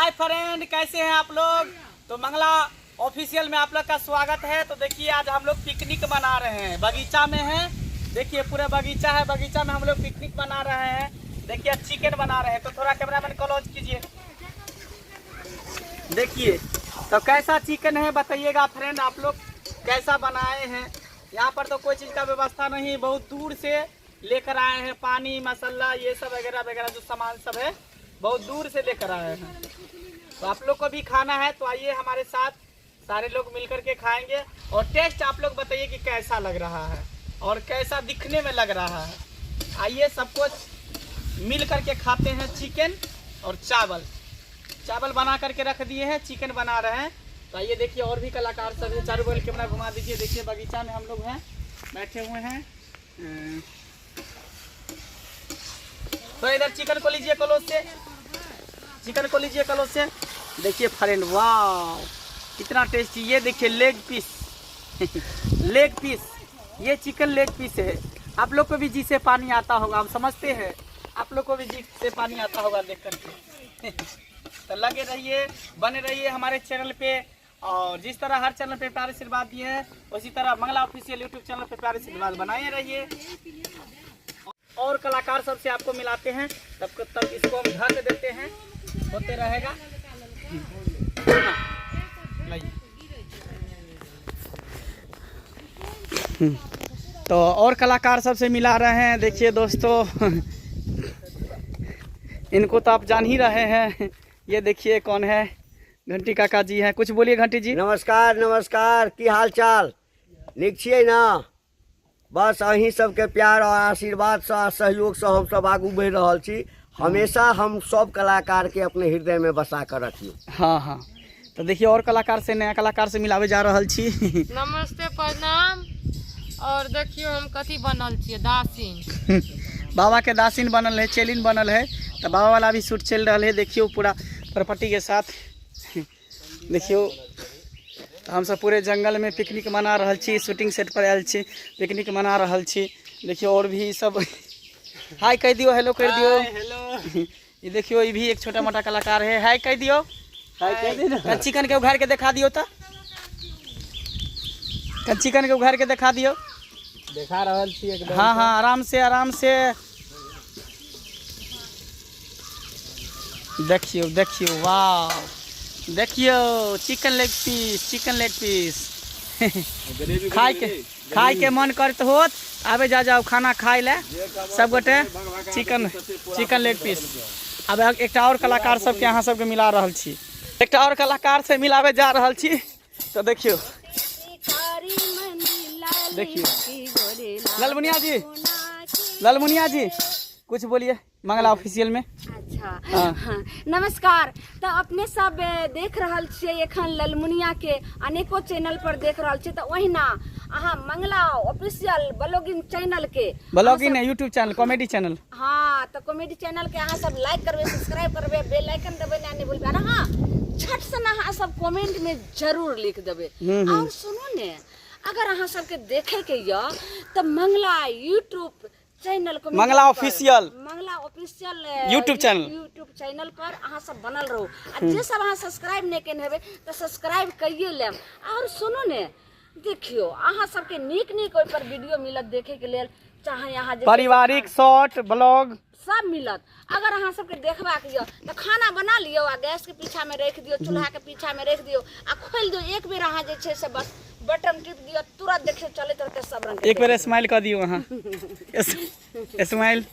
Hi friend, कैसे हैं आप लोग। तो मंगला ऑफिशियल में आप लोग का स्वागत है। तो देखिए आज हम लोग पिकनिक मना रहे हैं, बगीचा में हैं। देखिए पूरा बगीचा है, बगीचा में हम लोग पिकनिक मना रहे हैं। देखिए चिकन बना रहे हैं, तो थोड़ा कैमरामैन क्लोज कीजिए। देखिए तो कैसा चिकन है बताइएगा फ्रेंड, आप लोग कैसा बनाए हैं। यहाँ पर तो कोई चीज़ का व्यवस्था नहीं, बहुत दूर से लेकर आए हैं पानी मसाला ये सब वगैरह वगैरह जो सामान सब है बहुत दूर से लेकर आए हैं। तो आप लोग को भी खाना है तो आइए हमारे साथ, सारे लोग मिल करके खाएंगे और टेस्ट आप लोग बताइए कि कैसा लग रहा है और कैसा दिखने में लग रहा है। आइए सब कुछ मिल करके खाते हैं चिकन और चावल। चावल बना करके रख दिए हैं, चिकन बना रहे हैं। तो आइए देखिए और भी कलाकार सब हैं, चारों बगल कैमरा घुमा दीजिए। देखिए बगीचा में हम लोग हैं, बैठे हुए हैं। तो इधर चिकन को लीजिए क्लोज से, चिकन को लीजिए क्लोज से। देखिए फ्रेंड, वाह कितना टेस्टी। ये देखिए लेग पीस लेग पीस, ये चिकन लेग पीस है। आप लोग को भी जी से पानी आता होगा, हम समझते हैं आप लोग को भी जी से पानी आता होगा देख करके। तो लगे रहिए, बने रहिए हमारे चैनल पे। और जिस तरह हर चैनल पे प्यार आशीर्वाद दिए हैं, उसी तरह मंगला ऑफिशियल यूट्यूब चैनल पे प्यार आशीर्वाद बनाए रहिए। और कलाकार सबसे आपको मिलाते हैं, तब तक इसको हम ढक देते हैं, होते रहेगा। लाइए। तो और कलाकार सबसे मिला रहे हैं। देखिए दोस्तों, इनको तो आप जान ही रहे हैं। ये देखिए कौन है, घंटी काका जी हैं। कुछ बोलिए घंटी जी। नमस्कार नमस्कार, की हाल चाल? नीक छियै ना? बस अहीं सबके प्यार और आशीर्वाद से आ सहयोग से हम सब आगू बढ़ि रहल छी। हमेशा हम सब कलाकार के अपने हृदय में बसा कर रखियो। हाँ हाँ, तो देखिए और कलाकार से, नया कलाकार से मिलावे जा रहल छी। नमस्ते, प्रणाम। और देखियो हम कथी बनल छियै, दासिन। बाबा के दासिन बनल है, चेलिन बनल है। तो बाबा वाला भी शूट चल रहा है। देखियो पूरा प्रॉपर्टी के साथ। देखियो तो हम सब पूरे जंगल में पिकनिक मना रहल छी, शूटिंग सेट पर आयल छी, पिकनिक मना रहल छी। देखियो और भी सब हाय कह दियो, हेलो कर दियो। हेलो। ये देखियो ये भी एक छोटा मोटा कलाकार है, हाय कह दियो। हाय कह दी ना। चिकन के उघार के देखा दियो, तो चिकन के उघार के देखा दियो। देखा रहल छी एकदम। हाँ हाँ, आराम से आराम से। देखियो देखियो, वाह देखियो chicken leg piece, chicken leg piece. खाय के मन करत होत, आबे जा जाओ खाना खाय ले सब गोटे। चिकन, चिकन लेग पीस। आब एकटा और कलाकार सबके अहाँ सबके मिला रहल छी, एकटा और कलाकार से मिलावे जा रहल छी। तो देखियो देखियो ललमुनिया जी, ललमुनिया जी कुछ बोलिए मंगला ऑफिशियल में। अच्छा हाँ। हाँ, नमस्कार। तो अपने सब देख रहल छियै एखन ललमुनिया के अनेको चैनल पर देख रहल छियै, तो ओहिना अहाँ मंगला ऑफिशियल ब्लॉगिंग चैनल के ब्लॉगिंग है, यूट्यूब चैनल, कॉमेडी चैनल। हाँ, तो कॉमेडी चैनल के अहाँ सब लाइक करबै, सब्सक्राइब करबै, बेल आइकन दबेनाइ नहि भूलबै। और हाँ, झट से अहाँ सब कमेंट में जरूर लिख देबै। और सुनू ने, अगर अहाँ सबके देखे के यऽ तऽ मंगला यूट्यूब चैनल को, Mangla official. Mangla official YouTube channel. YouTube channel पर अहाँ सब बनल रहू। आ जे सब अहाँ सब्सक्राइब नहि केने हेबै तऽ सब्सक्राइब कइए लेब। और सुनू ने, देखियो अहाँ सबके नीक नीक ओहि पर वीडियो मिलत देखे के लेल, चाहे अहाँ जे छै से पारिवारिक शॉर्ट ब्लॉग सब मिलत। अगर अहाँ सबके देखबाक यऽ तऽ खाना बना लियौ आ गैसके पीछामे राखि दियौ, चूल्हाके पीछामे राखि दियौ आ खोलि दियौ। एक बेर अहाँ जे छै से बस बटन टिप दियौ, तुरंत देखियौ चलैत रहतै सब रंगके। एक बेर स्माइल कऽ दियौ अहाँ, स्माइल।